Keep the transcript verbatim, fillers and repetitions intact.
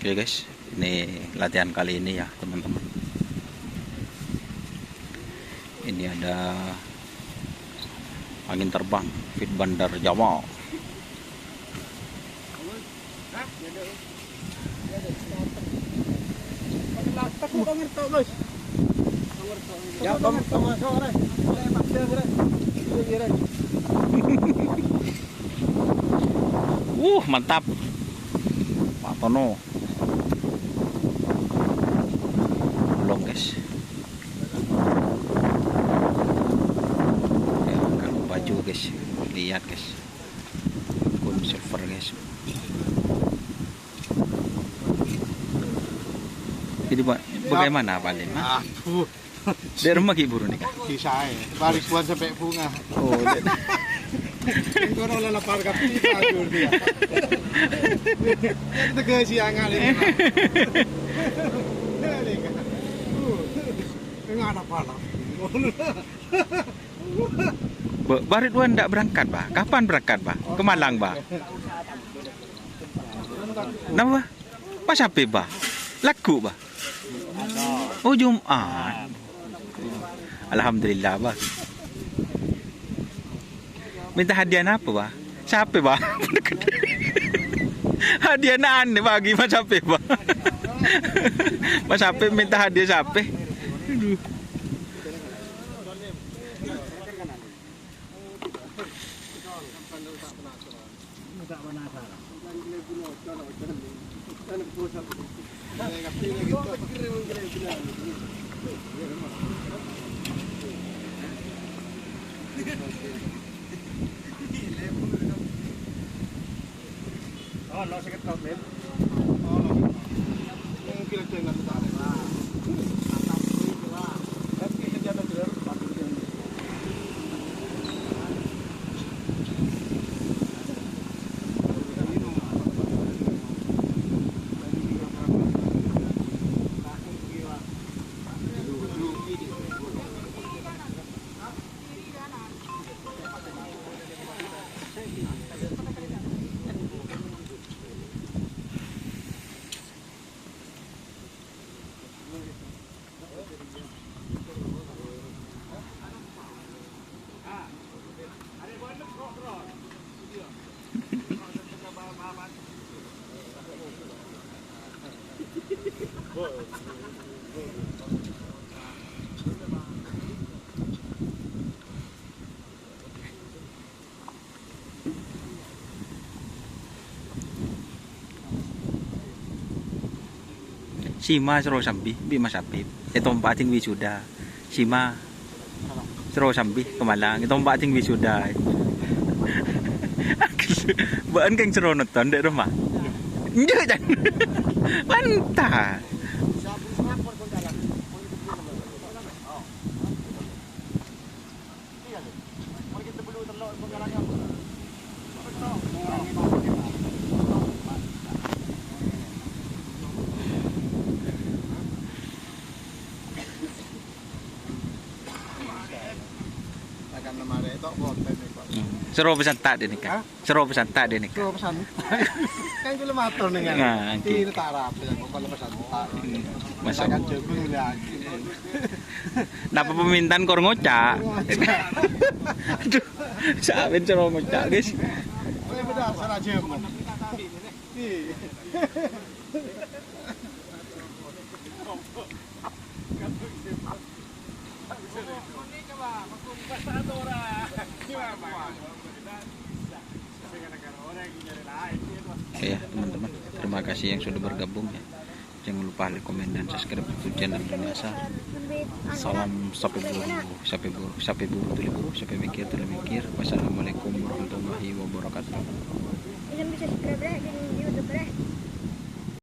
Oke, guys, ini latihan kali ini ya, teman-teman. Ini ada angin terbang, fit bandar Jawa. Ya, tom-, tomaso, Re. Re, maksa, Re. Iya, iya, Re. Uh, mantap. Pak Tono. Belum, guys. Ya, kalau baju, guys. Lihat, guys. Akun silver, guys. Jadi, Pak, bagaimana, Pak Lin, ha? Aduh. Dek roma ghi' buru nèka? Bisa, ya. Baris buan sampai bunga. Oh, dek. Engko' ora lapar kabeh, aduh, dia. Tega siangan ini. Enggak ada pala. Ba-, Barit Wan ndak berangkat, Bah? Kapan berangkat, Bah? Ke Malang, Bah? Napa, Bah? Pas apa, Bah? Lagu, Bah? Oh, Jumat. Alhamdulillah, Bah. Minta hadiah apa, Bah? Siapa, Bah? Hadiah aneh bagi Mas Apip, Bah. Mas Apip minta hadiah siapa? Aduh. Sima soro sambi bi' Mas Apip. Ètompa' ding wisuda. Sima soro sambi ke Malang. Ètompa' ding wisuda. Bâ'ân kèng soro nonton dâ' roma. Enjâ', Jan. Mantap. Soro pesan ta' dâ' nèka. Hah? Soro pesan ta' dâ' nèka. Soro pesan. Kan kula mator ning. Nah, ngghi. Ini tak rapi, kok kalau pesan ta'. Hmm. Masuk. Makan jagung lagi. Napa permintaan kor ngoca'? Ngoca'. Aduh, sampeyan cara ngoca', guys. Kowe beda asal aja, Mas. Iya. Oke ya, teman-teman, terima kasih yang sudah bergabung ya. Jangan lupa like, komen, dan subscribe YouTube channel Indonesia. Salam sape buru, sape buru, sape buru tuli buru, sape mikir tuli mikir. Wassalamualaikum warahmatullahi wabarakatuh. Bisa subscribe ya di YouTube ya.